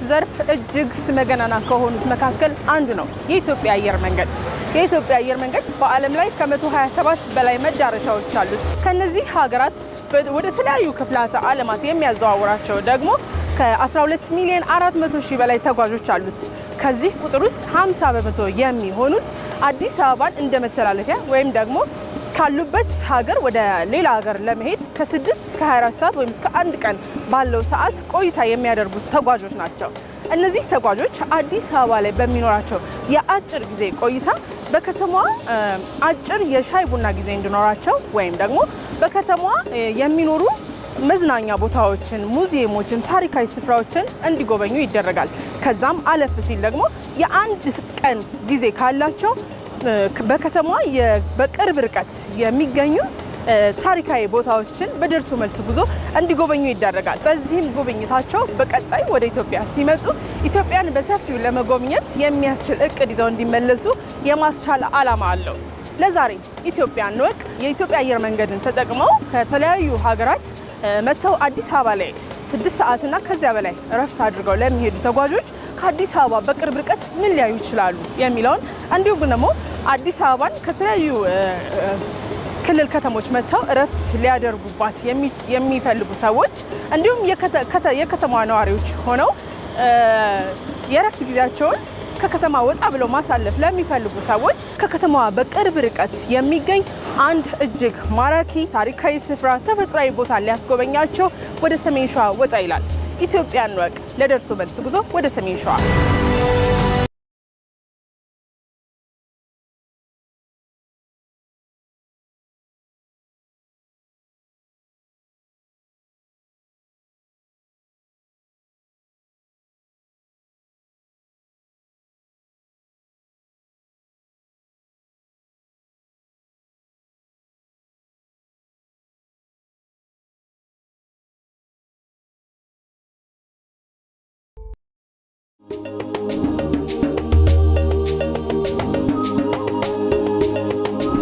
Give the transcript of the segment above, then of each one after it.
ዘርፍ እጅግ ስመ ገናና ከሆኑት መካከል አንዱ ነው የኢትዮጵያ አየር መንገድ። የኢትዮጵያ አየር መንገድ በዓለም ላይ ከ127 በላይ መዳረሻዎች አሉት። ከነዚህ ሀገራት ወደ ተለያዩ ክፍላተ ዓለማት የሚያዘዋውራቸው ደግሞ ከ12 ሚሊዮን 400 ሺህ በላይ ተጓዦች አሉት። ከዚህ ቁጥር ውስጥ 50% የሚሆኑት አዲስ አበባን እንደ መተላለፊያ ወይም ደግሞ ካሉበት ሀገር ወደ ሌላ ሀገር ለመሄድ ከ6 እስከ 24 ሰዓት ወይም እስከ አንድ ቀን ባለው ሰዓት ቆይታ የሚያደርጉ ተጓዦች ናቸው። እነዚህ ተጓዦች አዲስ አበባ ላይ በሚኖራቸው የአጭር ጊዜ ቆይታ በከተማዋ አጭር የሻይ ቡና ጊዜ እንዲኖራቸው ወይም ደግሞ በከተማዋ የሚኖሩ መዝናኛ ቦታዎችን፣ ሙዚየሞችን፣ ታሪካዊ ስፍራዎችን እንዲጎበኙ ይደረጋል። ከዛም አለፍ ሲል ደግሞ የአንድ ቀን ጊዜ ካላቸው በከተማዋ በቅርብ ርቀት የሚገኙ ታሪካዊ ቦታዎችን በደርሶ መልስ ጉዞ እንዲጎበኙ ይደረጋል። በዚህም ጉብኝታቸው በቀጣይ ወደ ኢትዮጵያ ሲመጡ ኢትዮጵያን በሰፊው ለመጎብኘት የሚያስችል እቅድ ይዘው እንዲመለሱ የማስቻል ዓላማ አለው። ለዛሬ ኢትዮጵያ እንወቅ የኢትዮጵያ አየር መንገድን ተጠቅመው ከተለያዩ ሀገራት መጥተው አዲስ አበባ ላይ 6 ሰዓትና ከዚያ በላይ እረፍት አድርገው ለሚሄዱ ተጓዦች ከአዲስ አበባ በቅርብ ርቀት ምን ሊያዩ ይችላሉ የሚለውን፣ እንዲሁም ደግሞ አዲስ አበባን ከተለያዩ ክልል ከተሞች መጥተው እረፍት ሊያደርጉባት የሚፈልጉ ሰዎች፣ እንዲሁም የከተማዋ ነዋሪዎች ሆነው የእረፍት ጊዜያቸውን ከከተማ ወጣ ብለው ማሳለፍ ለሚፈልጉ ሰዎች ከከተማዋ በቅርብ ርቀት የሚገኝ አንድ እጅግ ማራኪ ታሪካዊ ስፍራ፣ ተፈጥሯዊ ቦታ ሊያስጎበኛቸው ወደ ሰሜን ሸዋ ወጣ ይላል። ኢትዮጵያ እንወቅ ለደርሶ መልስ ጉዞ ወደ ሰሜን ሸዋ።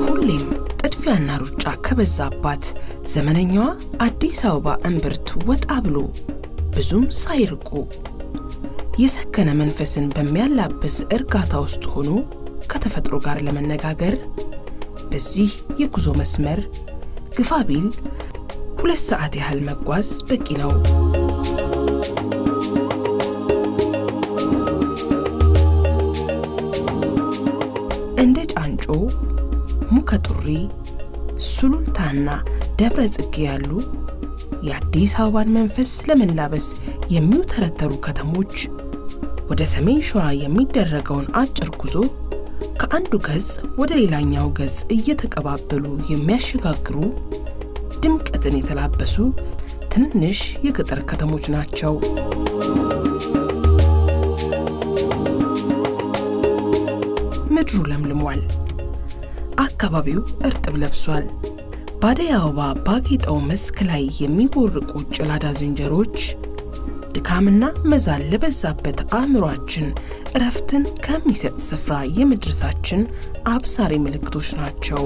ሁሌም ጥድፊያና ሩጫ ከበዛባት ዘመነኛዋ አዲስ አበባ እምብርት ወጣ ብሎ፣ ብዙም ሳይርቁ፣ የሰከነ መንፈስን በሚያላብስ እርጋታ ውስጥ ሆኖ ከተፈጥሮ ጋር ለመነጋገር በዚህ የጉዞ መስመር ግፋ ቢል 2 ሰዓት ያህል መጓዝ በቂ ነው። እንደ ጫንጮ፣ ሙከጡሪ፣ ሱሉልታና ደብረ ጽጌ ያሉ የአዲስ አበባን መንፈስ ለመላበስ የሚውተረተሩ ከተሞች ወደ ሰሜን ሸዋ የሚደረገውን አጭር ጉዞ ከአንዱ ገጽ ወደ ሌላኛው ገጽ እየተቀባበሉ የሚያሸጋግሩ ድምቀትን የተላበሱ ትንንሽ የገጠር ከተሞች ናቸው። ምድሩ ለምልሟል። አካባቢው እርጥብ ለብሷል። በአደይ አበባ ባጌጠው መስክ ላይ የሚቦርቁ ጭላዳ ዝንጀሮች ድካምና መዛል ለበዛበት አእምሯችን እረፍትን ከሚሰጥ ስፍራ የመድረሳችን አብሳሪ ምልክቶች ናቸው።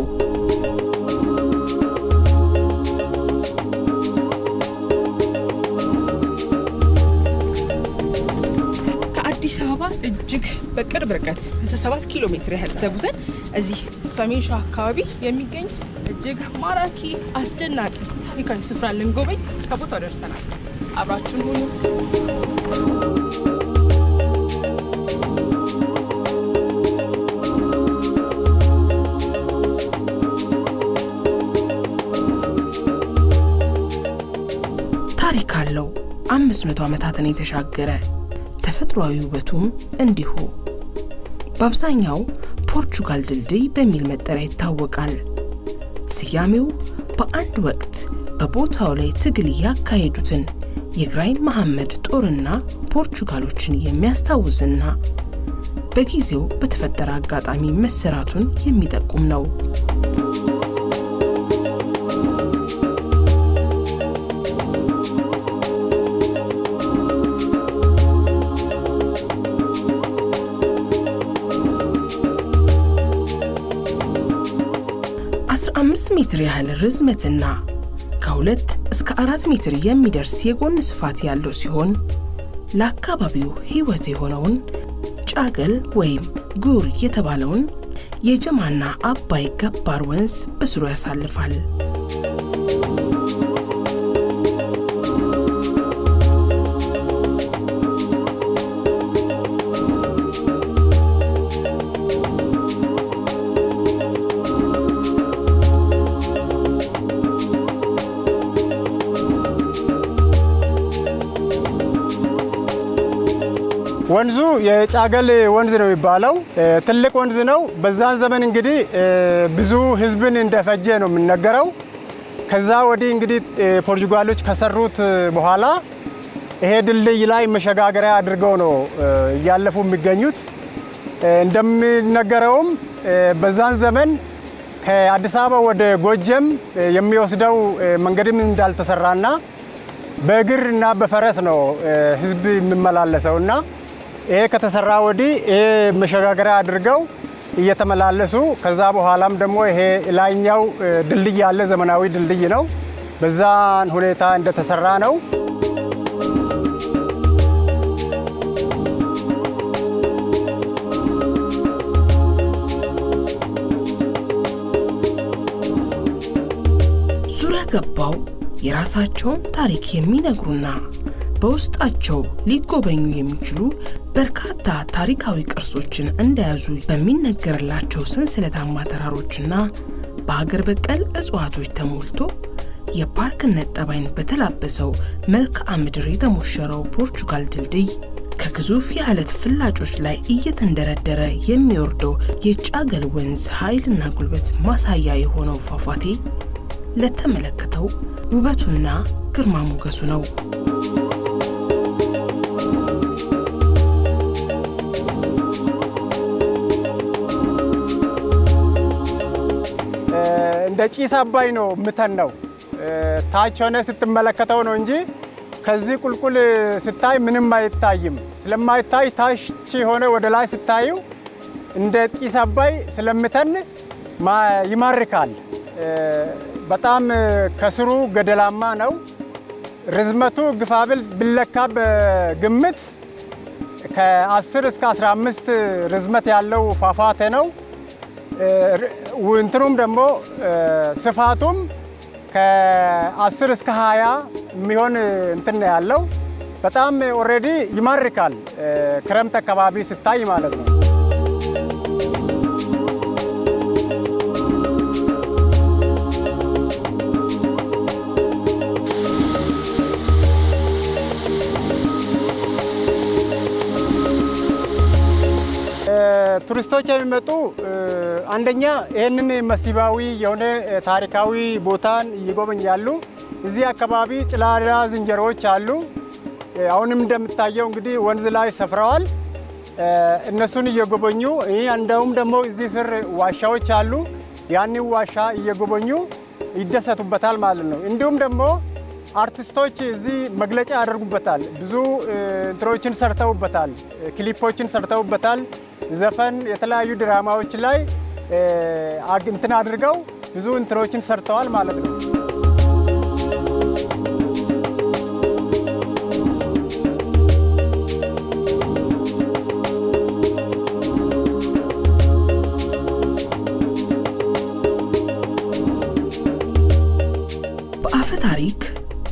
ከአዲስ አበባ እጅግ በቅርብ ርቀት 7 ኪሎ ሜትር ያህል ተጉዘን እዚህ ሰሜን ሸዋ አካባቢ የሚገኝ እጅግ ማራኪ፣ አስደናቂ ታሪካዊ ስፍራ ልንጎበኝ ከቦታው ደርሰናል። አብራችሁን ሁኑ። ታሪክ አለው፣ 500 ዓመታትን የተሻገረ። ተፈጥሯዊ ውበቱም እንዲሁ። በአብዛኛው ፖርቹጋል ድልድይ በሚል መጠሪያ ይታወቃል። ስያሜው በአንድ ወቅት በቦታው ላይ ትግል ያካሄዱትን የግራኝ መሐመድ ጦርና ፖርቹጋሎችን የሚያስታውስና በጊዜው በተፈጠረ አጋጣሚ መሰራቱን የሚጠቁም ነው። 15 ሜትር ያህል ርዝመትና ከ2 እስከ 4 ሜትር የሚደርስ የጎን ስፋት ያለው ሲሆን ለአካባቢው ሕይወት የሆነውን ጫገል ወይም ጉር የተባለውን የጀማና አባይ ገባር ወንዝ በስሩ ያሳልፋል። ወንዙ የጫገል ወንዝ ነው የሚባለው። ትልቅ ወንዝ ነው። በዛን ዘመን እንግዲህ ብዙ ሕዝብን እንደፈጀ ነው የሚነገረው። ከዛ ወዲህ እንግዲህ ፖርቹጋሎች ከሰሩት በኋላ ይሄ ድልድይ ላይ መሸጋገሪያ አድርገው ነው እያለፉ የሚገኙት። እንደሚነገረውም በዛን ዘመን ከአዲስ አበባ ወደ ጎጀም የሚወስደው መንገድም እንዳልተሰራና በእግር እና በፈረስ ነው ሕዝብ የሚመላለሰው እና ይሄ ከተሰራ ወዲህ ይሄ መሸጋገሪያ አድርገው እየተመላለሱ ከዛ በኋላም ደግሞ ይሄ ላይኛው ድልድይ ያለ ዘመናዊ ድልድይ ነው። በዛን ሁኔታ እንደተሰራ ነው። ዙሪያ ገባው የራሳቸውን ታሪክ የሚነግሩና በውስጣቸው ሊጎበኙ የሚችሉ በርካታ ታሪካዊ ቅርሶችን እንደያዙ በሚነገርላቸው ሰንሰለታማ ተራሮችና በሀገር በቀል እጽዋቶች ተሞልቶ የፓርክነት ጠባይን በተላበሰው መልክዓ ምድር የተሞሸረው ፖርቹጋል ድልድይ ከግዙፍ የዓለት ፍላጮች ላይ እየተንደረደረ የሚወርደው የጫገል ወንዝ ኃይልና ጉልበት ማሳያ የሆነው ፏፏቴ ለተመለከተው ውበቱና ግርማ ሞገሱ ነው። እንደ ጭስ አባይ ነው የምተነው። ታች ሆነ ስትመለከተው ነው እንጂ ከዚህ ቁልቁል ስታይ ምንም አይታይም። ስለማይታይ ታች ሆነ ወደ ላይ ስታዩ እንደ ጢስ አባይ ስለምተን ይማርካል። በጣም ከስሩ ገደላማ ነው። ርዝመቱ ግፋብል ቢለካ በግምት ከ10 እስከ 15 ርዝመት ያለው ፏፏቴ ነው። እንትኑም ደግሞ ስፋቱም ከ10 እስከ 20 የሚሆን እንትን ነው ያለው። በጣም already ይማርካል፣ ክረምት አካባቢ ስታይ ማለት ነው። ቱሪስቶች የሚመጡ አንደኛ ይህንን መስህባዊ የሆነ ታሪካዊ ቦታን ይጎበኛሉ። እዚህ አካባቢ ጭላዳ ዝንጀሮዎች አሉ። አሁንም እንደምታየው እንግዲህ ወንዝ ላይ ሰፍረዋል። እነሱን እየጎበኙ ይህ እንደውም ደግሞ እዚህ ስር ዋሻዎች አሉ። ያንን ዋሻ እየጎበኙ ይደሰቱበታል ማለት ነው። እንዲሁም ደግሞ አርቲስቶች እዚህ መግለጫ ያደርጉበታል። ብዙ እንትኖችን ሰርተውበታል፣ ክሊፖችን ሰርተውበታል። ዘፈን፣ የተለያዩ ድራማዎች ላይ እንትን አድርገው ብዙ እንትኖችን ሰርተዋል ማለት ነው። በአፈ ታሪክ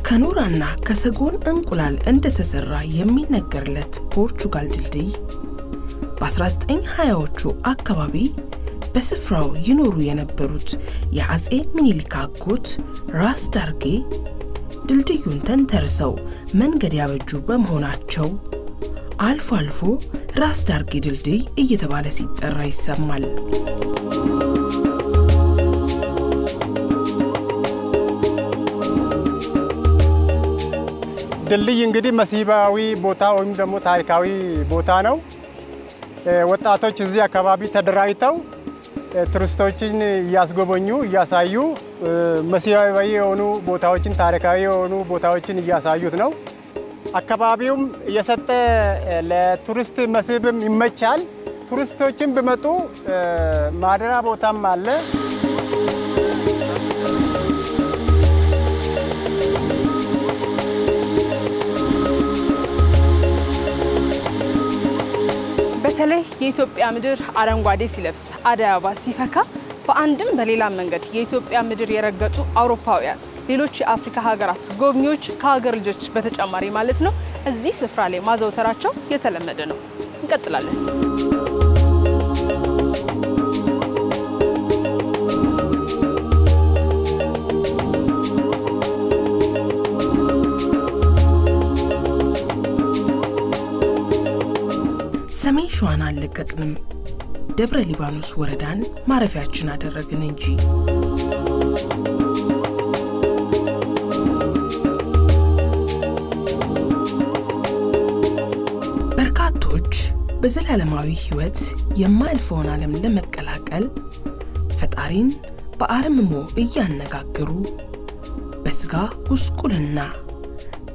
ከኖራና ከሰጎን እንቁላል እንደተሰራ የሚነገርለት ፖርቹጋል ድልድይ በ1920ዎቹ አካባቢ በስፍራው ይኖሩ የነበሩት የአጼ ምኒልክ አጎት ራስ ዳርጌ ድልድዩን ተንተርሰው መንገድ ያበጁ በመሆናቸው አልፎ አልፎ ራስ ዳርጌ ድልድይ እየተባለ ሲጠራ ይሰማል። ድልድይ እንግዲህ መስህባዊ ቦታ ወይም ደግሞ ታሪካዊ ቦታ ነው። ወጣቶች እዚህ አካባቢ ተደራጅተው ቱሪስቶችን እያስጎበኙ እያሳዩ መስህባዊ የሆኑ ቦታዎችን ታሪካዊ የሆኑ ቦታዎችን እያሳዩት ነው። አካባቢውም የሰጠ ለቱሪስት መስህብም ይመቻል። ቱሪስቶችን ቢመጡ ማደሪያ ቦታም አለ። ላይ የኢትዮጵያ ምድር አረንጓዴ ሲለብስ፣ አደይ አበባ ሲፈካ በአንድም በሌላም መንገድ የኢትዮጵያ ምድር የረገጡ አውሮፓውያን፣ ሌሎች የአፍሪካ ሀገራት ጎብኚዎች ከሀገር ልጆች በተጨማሪ ማለት ነው እዚህ ስፍራ ላይ ማዘውተራቸው የተለመደ ነው። እንቀጥላለን። ሰሜን ሸዋን አልለቀቅንም፣ ደብረ ሊባኖስ ወረዳን ማረፊያችን አደረግን እንጂ። በርካቶች በዘላለማዊ ሕይወት የማያልፈውን ዓለም ለመቀላቀል ፈጣሪን በአርምሞ እያነጋገሩ በስጋ ጉስቁልና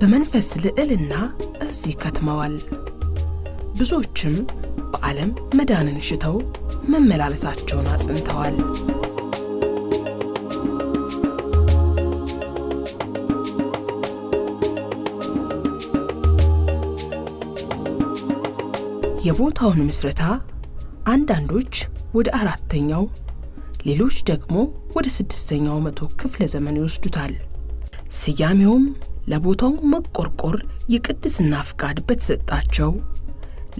በመንፈስ ልዕልና እዚህ ከትመዋል። ብዙዎችም በዓለም መዳንን ሽተው መመላለሳቸውን አጽንተዋል። የቦታውን ምስረታ አንዳንዶች ወደ 4ኛው፣ ሌሎች ደግሞ ወደ 6ኛው መቶ ክፍለ ዘመን ይወስዱታል። ስያሜውም ለቦታው መቆርቆር የቅድስና ፍቃድ በተሰጣቸው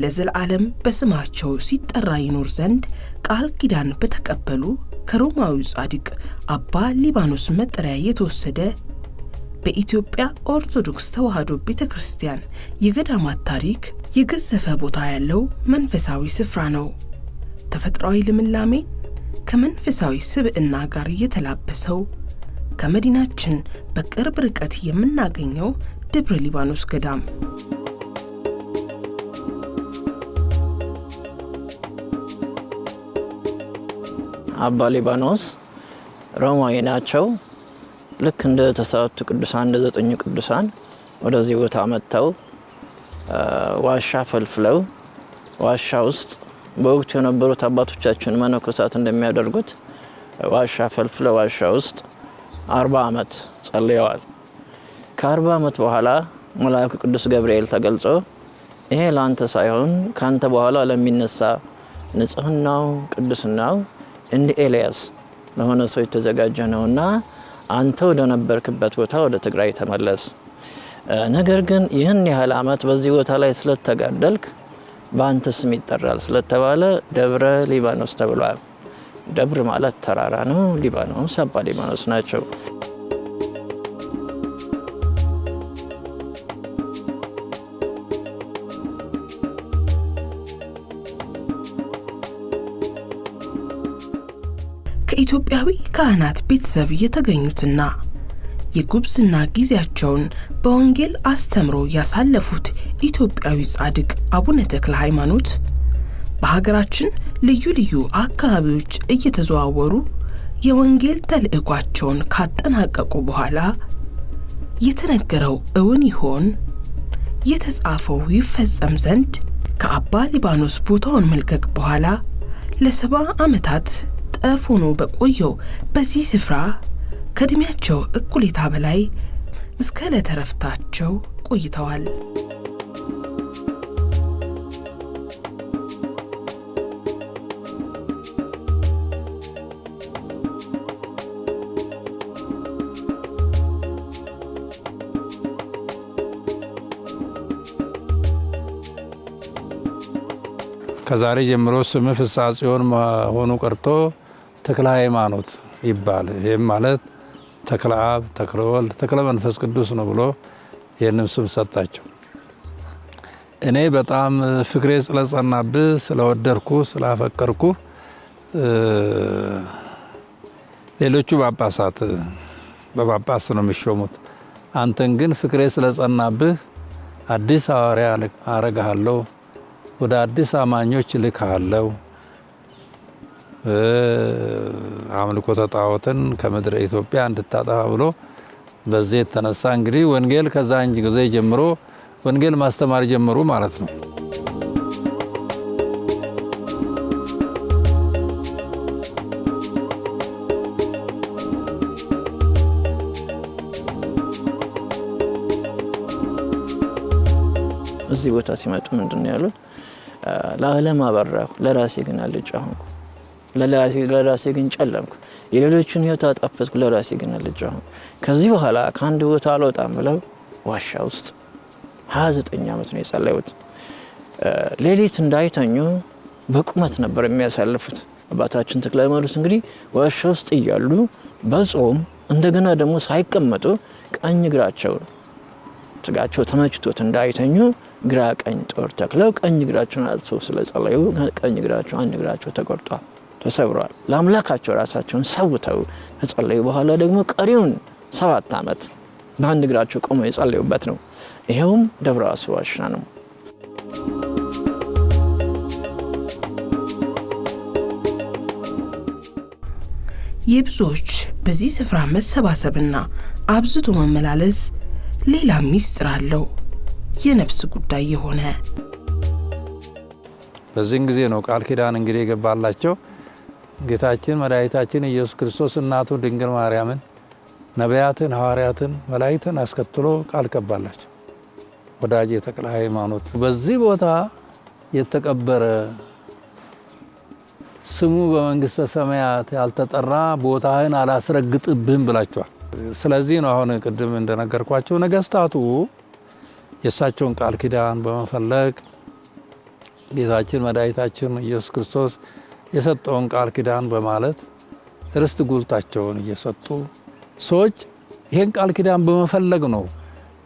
ለዘላለም በስማቸው ሲጠራ ይኖር ዘንድ ቃል ኪዳን በተቀበሉ ከሮማዊው ጻድቅ አባ ሊባኖስ መጠሪያ የተወሰደ በኢትዮጵያ ኦርቶዶክስ ተዋሕዶ ቤተክርስቲያን የገዳማት ታሪክ የገዘፈ ቦታ ያለው መንፈሳዊ ስፍራ ነው። ተፈጥሯዊ ልምላሜን ከመንፈሳዊ ስብዕና ጋር የተላበሰው ከመዲናችን በቅርብ ርቀት የምናገኘው ደብረ ሊባኖስ ገዳም። አባ ሊባኖስ ሮማዊ ናቸው። ልክ እንደ ተሰዓቱ ቅዱሳን እንደ 9 ቅዱሳን ወደዚህ ቦታ መጥተው ዋሻ ፈልፍለው ዋሻ ውስጥ በወቅቱ የነበሩት አባቶቻችን መነኮሳት እንደሚያደርጉት ዋሻ ፈልፍለው ዋሻ ውስጥ 40 ዓመት ጸልየዋል። ከ40 ዓመት በኋላ መልአኩ ቅዱስ ገብርኤል ተገልጾ ይሄ ላንተ ሳይሆን ካንተ በኋላ ለሚነሳ ንጽህናው ቅድስናው እንደ ኤልያስ ለሆነ ሰው የተዘጋጀ ነውና አንተ ወደ ነበርክበት ቦታ ወደ ትግራይ ተመለስ። ነገር ግን ይህን ያህል ዓመት በዚህ ቦታ ላይ ስለተጋደልክ በአንተ ስም ይጠራል ስለተባለ ደብረ ሊባኖስ ተብሏል። ደብር ማለት ተራራ ነው። ሊባኖስ አባ ሊባኖስ ናቸው። ከኢትዮጵያዊ ካህናት ቤተሰብ የተገኙትና የጉብዝና ጊዜያቸውን በወንጌል አስተምሮ ያሳለፉት ኢትዮጵያዊ ጻድቅ አቡነ ተክለ ሃይማኖት በሀገራችን ልዩ ልዩ አካባቢዎች እየተዘዋወሩ የወንጌል ተልዕኳቸውን ካጠናቀቁ በኋላ የተነገረው እውን ይሆን የተጻፈው ይፈጸም ዘንድ ከአባ ሊባኖስ ቦታውን መልቀቅ በኋላ ለ70 ዓመታት ጠፍ ሆኖ በቆየው በዚህ ስፍራ ከእድሜያቸው እኩሌታ በላይ እስከ ዕለተ ዕረፍታቸው ቆይተዋል። ከዛሬ ጀምሮ ስምህ ፍስሐ ጽዮን መሆኑ ቀርቶ ተክለ ሃይማኖት ይባል። ይሄም ማለት ተክለ አብ፣ ተክለ ወልድ፣ ተክለ መንፈስ ቅዱስ ነው ብሎ ይሄንም ስም ሰጣቸው። እኔ በጣም ፍቅሬ ስለጸናብህ፣ ስለወደድኩ፣ ስላፈቀርኩ ሌሎቹ ጳጳሳት በጳጳስ ነው የሚሾሙት። አንተን ግን ፍቅሬ ስለጸናብህ አዲስ ሐዋርያ አረግሃለሁ፣ ወደ አዲስ አማኞች እልክሃለሁ። አምልኮተ ጣዖትን ከምድረ ኢትዮጵያ እንድታጠፋ ብሎ በዚህ የተነሳ እንግዲህ ወንጌል ከዛን ጊዜ ጀምሮ ወንጌል ማስተማር ጀመሩ ማለት ነው። እዚህ ቦታ ሲመጡ ምንድነው ያሉት? ለዓለም አበራሁ፣ ለራሴ ግን አልጫ ሆንኩ፣ ለራሴ ግን ጨለምኩ፣ የሌሎችን ሕይወት አጣፈጥኩ፣ ለራሴ ግን አልጫ ሆንኩ። ከዚህ በኋላ ከአንድ ቦታ አልወጣም ብለው ዋሻ ውስጥ 29 ዓመት ነው የጸለዩት። ሌሊት እንዳይተኙ በቁመት ነበር የሚያሳልፉት። አባታችን ተክለ ሃይማኖት እንግዲህ ዋሻ ውስጥ እያሉ በጾም እንደገና ደግሞ ሳይቀመጡ ቀኝ እግራቸውን ስጋቸው ተመችቶት እንዳይተኙ ግራ ቀኝ ጦር ተክለው ቀኝ እግራቸውን አጥተው ስለጸለዩ ቀኝ እግራቸው አንድ እግራቸው ተቆርጧል፣ ተሰብሯል። ለአምላካቸው ራሳቸውን ሰውተው ከጸለዩ በኋላ ደግሞ ቀሪውን 7 ዓመት በአንድ እግራቸው ቆመው የጸለዩበት ነው። ይኸውም ደብረ አስቦ ዋሻ ነው። የብዙዎች በዚህ ስፍራ መሰባሰብና አብዝቶ መመላለስ ሌላ ሚስጥር አለው፣ የነፍስ ጉዳይ የሆነ። በዚህን ጊዜ ነው ቃል ኪዳን እንግዲህ የገባላቸው ጌታችን መድኃኒታችን ኢየሱስ ክርስቶስ እናቱ ድንግል ማርያምን፣ ነቢያትን፣ ሐዋርያትን፣ መላእክትን አስከትሎ ቃል ገባላቸው። ወዳጄ ተክለ ሃይማኖት በዚህ ቦታ የተቀበረ ስሙ በመንግስተ ሰማያት ያልተጠራ ቦታህን አላስረግጥብህም ብላቸዋል። ስለዚህ ነው አሁን ቅድም እንደነገርኳቸው ነገስታቱ የእሳቸውን ቃል ኪዳን በመፈለግ ጌታችን መድኃኒታችን ኢየሱስ ክርስቶስ የሰጠውን ቃል ኪዳን በማለት ርስት ጉልታቸውን እየሰጡ ሰዎች ይሄን ቃል ኪዳን በመፈለግ ነው።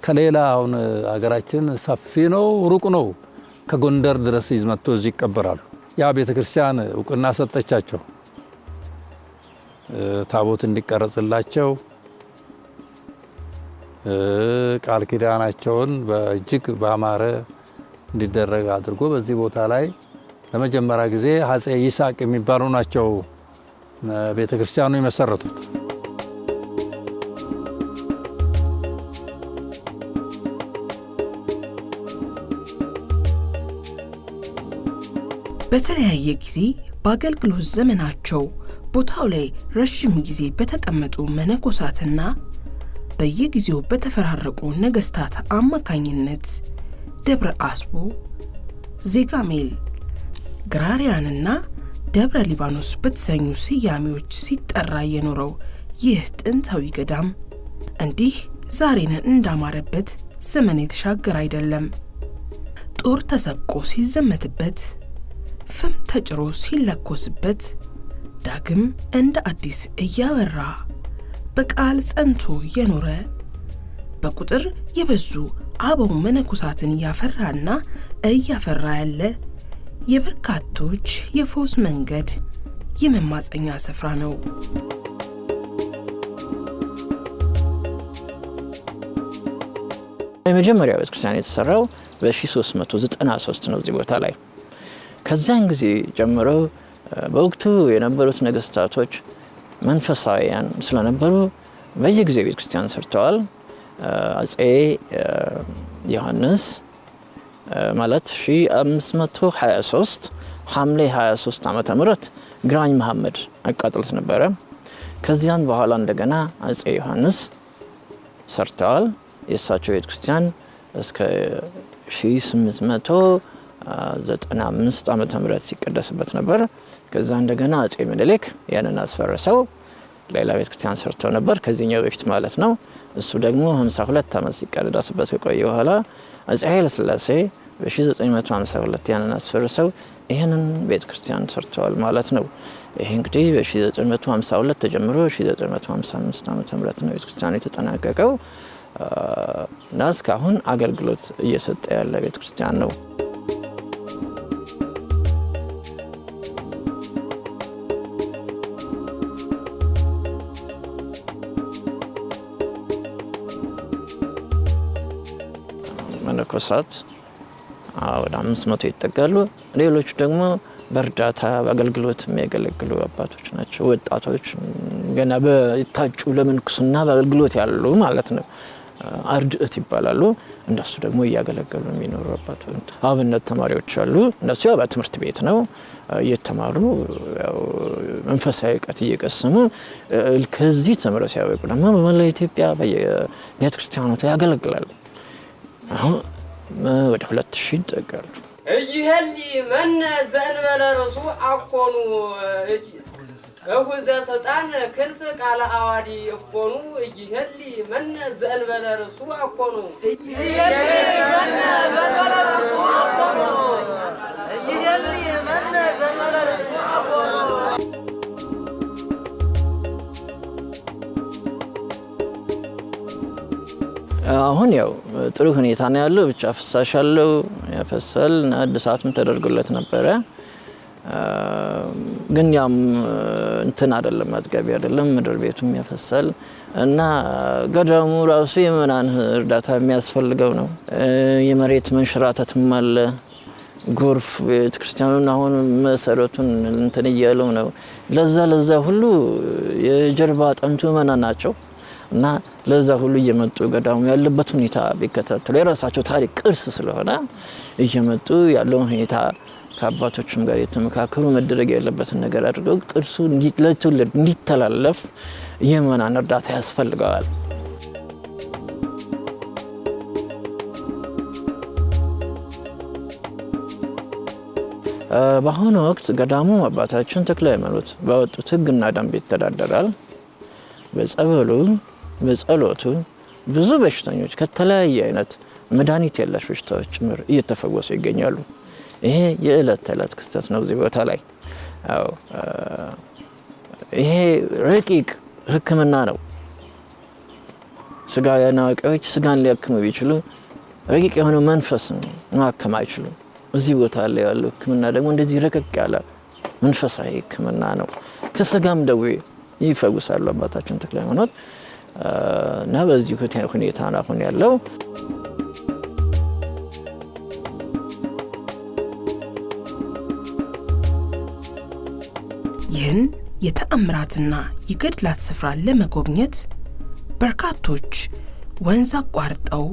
ከሌላ አሁን አገራችን ሰፊ ነው፣ ሩቅ ነው። ከጎንደር ድረስ መጥተው እዚህ ይቀበራሉ። ያ ቤተክርስቲያን እውቅና ሰጠቻቸው፣ ታቦት እንዲቀረጽላቸው ቃል ኪዳናቸውን በእጅግ ባማረ እንዲደረግ አድርጎ በዚህ ቦታ ላይ ለመጀመሪያ ጊዜ አፄ ይስሐቅ የሚባሉ ናቸው ቤተክርስቲያኑ የመሰረቱት። በተለያየ ጊዜ በአገልግሎት ዘመናቸው ቦታው ላይ ረጅም ጊዜ በተቀመጡ መነኮሳትና በየጊዜው በተፈራረቁ ነገስታት አማካኝነት ደብረ አስቦ፣ ዜጋሜል፣ ግራሪያንና ደብረ ሊባኖስ በተሰኙ ስያሜዎች ሲጠራ የኖረው ይህ ጥንታዊ ገዳም እንዲህ ዛሬን እንዳማረበት ዘመን የተሻገረ አይደለም። ጦር ተሰብቆ ሲዘመትበት፣ ፍም ተጭሮ ሲለኮስበት ዳግም እንደ አዲስ እያበራ በቃል ጸንቶ የኖረ በቁጥር የበዙ አበው መነኮሳትን እያፈራና እያፈራ ያለ የበርካቶች የፈውስ መንገድ የመማፀኛ ስፍራ ነው። የመጀመሪያው ቤተክርስቲያን የተሰራው በ1393 ነው እዚህ ቦታ ላይ። ከዛን ጊዜ ጀምሮ በወቅቱ የነበሩት ነገስታቶች መንፈሳዊያን ስለነበሩ በየጊዜው ቤተክርስቲያን ሰርተዋል። አፄ ዮሐንስ ማለት 1523 ሐምሌ 23 ዓመተ ምህረት ግራኝ መሐመድ አቃጥሎት ነበረ። ከዚያን በኋላ እንደገና አፄ ዮሐንስ ሰርተዋል። የእሳቸው ቤተክርስቲያን እስከ 1895 ዓመተ ምህረት ሲቀደስበት ነበር። ከዛ እንደገና አፄ ምኒልክ ያንን አስፈርሰው ሌላ ቤተክርስቲያን ሰርተው ነበር፣ ከዚህኛው በፊት ማለት ነው። እሱ ደግሞ 52 ዓመት ሲቀደስበት ከቆየ በኋላ አፄ ኃይለ ሥላሴ በ1952 ያንን አስፈርሰው ይህንን ቤተክርስቲያን ሰርተዋል ማለት ነው። ይሄ እንግዲህ በ1952 ተጀምሮ 1955 ዓመተ ምህረት ነው ቤተክርስቲያኑ የተጠናቀቀው እና እስካሁን አገልግሎት እየሰጠ ያለ ቤተክርስቲያን ነው። መነኮሳት ወደ 500 ይጠጋሉ። ሌሎቹ ደግሞ በእርዳታ በአገልግሎት የሚያገለግሉ አባቶች ናቸው። ወጣቶች ገና በታጩ ለምንኩስና በአገልግሎት ያሉ ማለት ነው። አርድእት ይባላሉ። እነሱ ደግሞ እያገለገሉ የሚኖሩ አባቶች፣ አብነት ተማሪዎች አሉ። እነሱ ያው በትምህርት ቤት ነው እየተማሩ ያው መንፈሳዊ እውቀት እየቀሰሙ ከዚህ ተምረው ሲያበቁ ደግሞ በመላ ኢትዮጵያ በየቤተ ክርስቲያናቱ ያገለግላሉ። አሁን ወደ 2000 ይጠጋሉ። እይሄሊ መነ ዘእንበለ ርእሱ አኮኑ እሁዘ ስልጣን ክንፍ ቃለ አዋዲ እኮኑ እይሄሊ መነ ዘእንበለ ርእሱ አኮኑ እይሄሊ መነ ዘእንበለ ርእሱ አኮኑ እይሄሊ መነ ዘእንበለ ርእሱ አኮኑ። አሁን ያው ጥሩ ሁኔታ ነው ያለው። ብቻ ፍሳሽ አለው ያፈሳል፣ እድሳትም ተደርጎለት ነበረ። ግን ያም እንትን አይደለም፣ አጥጋቢ አይደለም። ምድር ቤቱም ያፈሳል እና ገዳሙ ራሱ የምእመናን እርዳታ የሚያስፈልገው ነው። የመሬት መንሸራተትም አለ። ጎርፍ ቤተክርስቲያኑን አሁን መሰረቱን እንትን እያለው ነው። ለዛ ለዛ ሁሉ የጀርባ አጥንቱ ምእመናን ናቸው እና ለዛ ሁሉ እየመጡ ገዳሙ ያለበት ሁኔታ ቢከታተሉ የራሳቸው ታሪክ ቅርስ ስለሆነ እየመጡ ያለውን ሁኔታ ከአባቶችም ጋር የተመካከሩ መደረግ ያለበትን ነገር አድርገው ቅርሱ ለትውልድ እንዲተላለፍ የምእመናን እርዳታ ያስፈልገዋል። በአሁኑ ወቅት ገዳሙ አባታችን ተክለ ሃይማኖት ባወጡት ሕግና ደንብ ይተዳደራል። በጸበሉ በጸሎቱ ብዙ በሽተኞች ከተለያየ አይነት መድኃኒት የለሽ በሽታዎች ጭምር እየተፈወሱ ይገኛሉ። ይሄ የዕለት ተዕለት ክስተት ነው እዚህ ቦታ ላይ። አዎ ይሄ ረቂቅ ሕክምና ነው። ስጋውያን አዋቂዎች ስጋን ሊያክሙ ቢችሉ ረቂቅ የሆነ መንፈስን ማከም አይችሉም። እዚህ ቦታ ላይ ያለው ሕክምና ደግሞ እንደዚህ ረቀቅ ያለ መንፈሳዊ ሕክምና ነው። ከስጋም ደዌ ይፈውሳሉ አባታችን ተክለ ሃይማኖት እና በዚህ ሁኔታ ነው አሁን ያለው። ይህን የተአምራትና የገድላት ስፍራ ለመጎብኘት በርካቶች ወንዝ አቋርጠው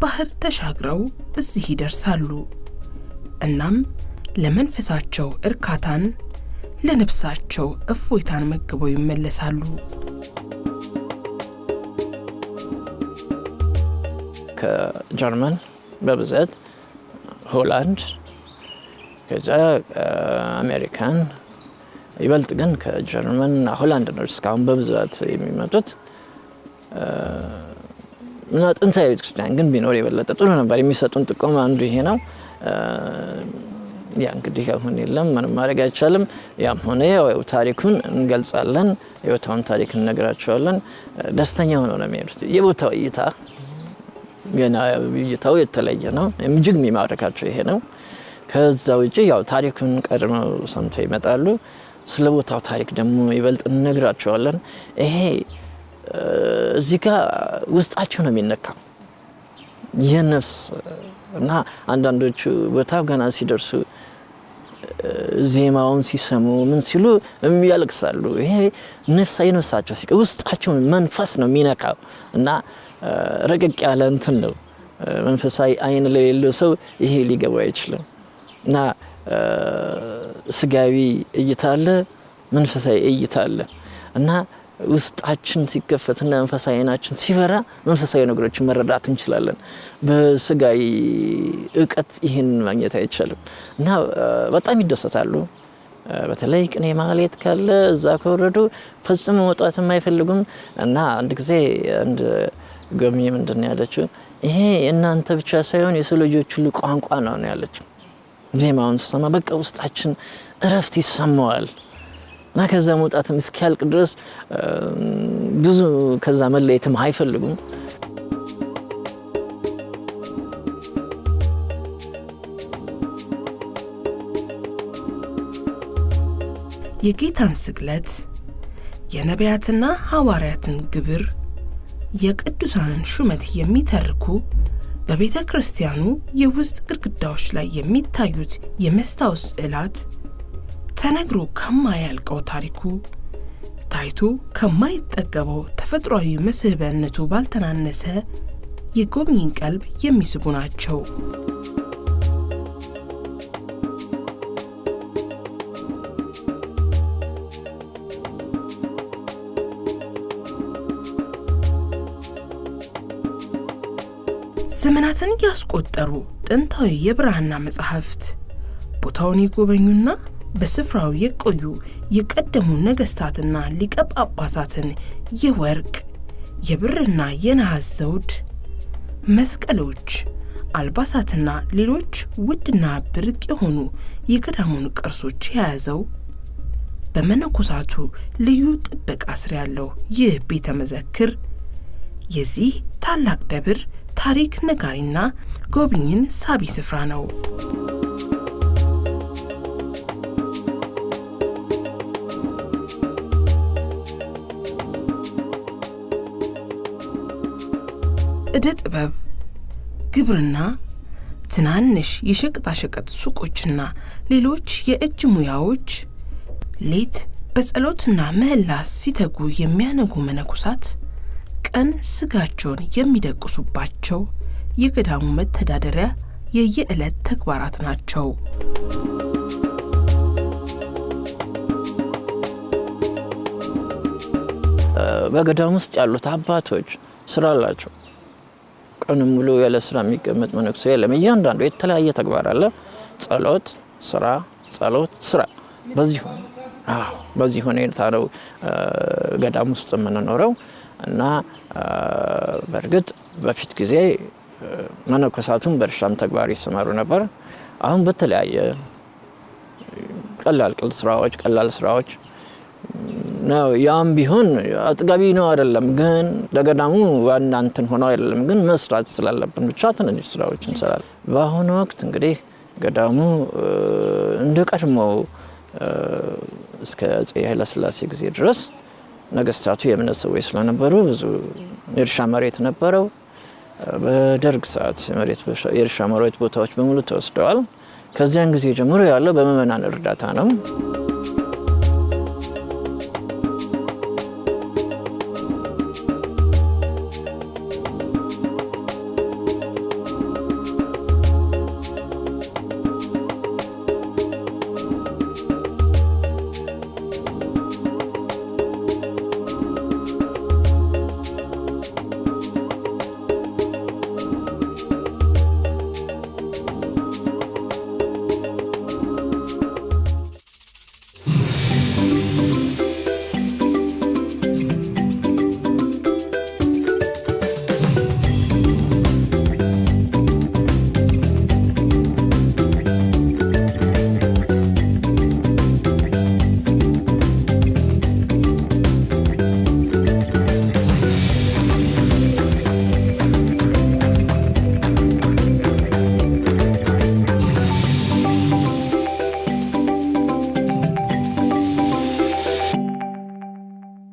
ባህር ተሻግረው እዚህ ይደርሳሉ። እናም ለመንፈሳቸው እርካታን ለነፍሳቸው እፎይታን መግበው ይመለሳሉ። ከጀርመን በብዛት ሆላንድ፣ ከዛ አሜሪካን፣ ይበልጥ ግን ከጀርመን እና ሆላንድ ነው እስካሁን በብዛት የሚመጡት። እና ጥንታዊ ቤተክርስቲያን ግን ቢኖር የበለጠ ጥሩ ነበር። የሚሰጡን ጥቆማ አንዱ ይሄ ነው። ያ እንግዲህ አሁን የለም፣ ምንም ማድረግ አይቻልም። ያም ሆነ ያው ታሪኩን እንገልጻለን፣ የቦታውን ታሪክ እንነግራቸዋለን። ደስተኛ ሆነው ነው የሚሄዱት። የቦታው እይታ እይታው የተለየ ነው። እጅግ የሚማርካቸው ይሄ ነው። ከዛ ውጭ ያው ታሪኩን ቀድመው ሰምተው ይመጣሉ። ስለ ቦታው ታሪክ ደግሞ ይበልጥ እንነግራቸዋለን። ይሄ እዚህ ጋር ውስጣቸው ነው የሚነካው የነፍስ እና አንዳንዶቹ ቦታው ገና ሲደርሱ ዜማውን ሲሰሙ ምን ሲሉ ያለቅሳሉ። ይሄ ነፍስ የነፍሳቸው ሲቀ ውስጣቸው መንፈስ ነው የሚነካው እና ረቀቅ ያለ እንትን ነው። መንፈሳዊ አይን ለሌለው ሰው ይሄ ሊገባው አይችልም። እና ስጋዊ እይታ አለ፣ መንፈሳዊ እይታ አለ። እና ውስጣችን ሲከፈትና መንፈሳዊ አይናችን ሲበራ መንፈሳዊ ነገሮችን መረዳት እንችላለን። በስጋዊ እውቀት ይህን ማግኘት አይቻልም። እና በጣም ይደሰታሉ። በተለይ ቅኔ ማህሌት ካለ እዛ ከወረዱ ፈጽሞ መውጣትም አይፈልጉም። እና አንድ ጊዜ አንድ ጎብኚ ምንድን ነው ያለችው? ይሄ እናንተ ብቻ ሳይሆን የሰው ልጆች ሁሉ ቋንቋ ነው ነው ያለችው። ዜማውን ስትሰማ በቃ ውስጣችን እረፍት ይሰማዋል። እና ከዛ መውጣትም እስኪያልቅ ድረስ ብዙ ከዛ መለየትም አይፈልጉም። የጌታን ስቅለት፣ የነቢያትና ሐዋርያትን ግብር፣ የቅዱሳንን ሹመት የሚተርኩ በቤተ ክርስቲያኑ የውስጥ ግድግዳዎች ላይ የሚታዩት የመስታወት ስዕላት ተነግሮ ከማያልቀው ታሪኩ ታይቶ ከማይጠገበው ተፈጥሯዊ መስህብነቱ ባልተናነሰ የጎብኚን ቀልብ የሚስቡ ናቸው። ዘመናትን ያስቆጠሩ ጥንታዊ የብራና መጻሕፍት፣ ቦታውን የጎበኙና በስፍራው የቆዩ የቀደሙ ነገስታትና ሊቀ ጳጳሳትን የወርቅ፣ የብርና የነሐስ ዘውድ፣ መስቀሎች፣ አልባሳትና ሌሎች ውድና ብርቅ የሆኑ የገዳሙን ቅርሶች የያዘው፣ በመነኮሳቱ ልዩ ጥበቃ ስር ያለው ይህ ቤተ መዘክር የዚህ ታላቅ ደብር ታሪክ ነጋሪና ጎብኝን ሳቢ ስፍራ ነው። ዕደ ጥበብ፣ ግብርና፣ ትናንሽ የሸቀጣሸቀጥ ሱቆችና ሌሎች የእጅ ሙያዎች፣ ሌት በጸሎትና ምህላ ሲተጉ የሚያነጉ መነኮሳት ቀን ስጋቸውን የሚደቁሱባቸው የገዳሙ መተዳደሪያ የየዕለት ተግባራት ናቸው። በገዳም ውስጥ ያሉት አባቶች ስራ አላቸው። ቀኑን ሙሉ ያለ ስራ የሚቀመጥ መነኩሴ የለም። እያንዳንዱ የተለያየ ተግባር አለ። ጸሎት፣ ስራ፣ ጸሎት፣ ስራ። በዚህ ሁኔታ ነው ገዳም ውስጥ የምንኖረው እና በእርግጥ በፊት ጊዜ መነኮሳቱን በእርሻም ተግባር ይሰማሩ ነበር። አሁን በተለያየ ቀላል ስራዎች ቀላል ስራዎች ነው። ያም ቢሆን አጥጋቢ ነው አይደለም፣ ግን ለገዳሙ ዋና እንትን ሆኖ አይደለም፣ ግን መስራት ስላለብን ብቻ ትንንሽ ስራዎች እንሰራለን። በአሁኑ ወቅት እንግዲህ ገዳሙ እንደ ቀድሞው እስከ አፄ ኃይለሥላሴ ጊዜ ድረስ ነገስታቱ የእምነት ሰዎች ስለነበሩ ብዙ የእርሻ መሬት ነበረው። በደርግ ሰዓት የእርሻ መሬት ቦታዎች በሙሉ ተወስደዋል። ከዚያን ጊዜ ጀምሮ ያለው በምእመናን እርዳታ ነው።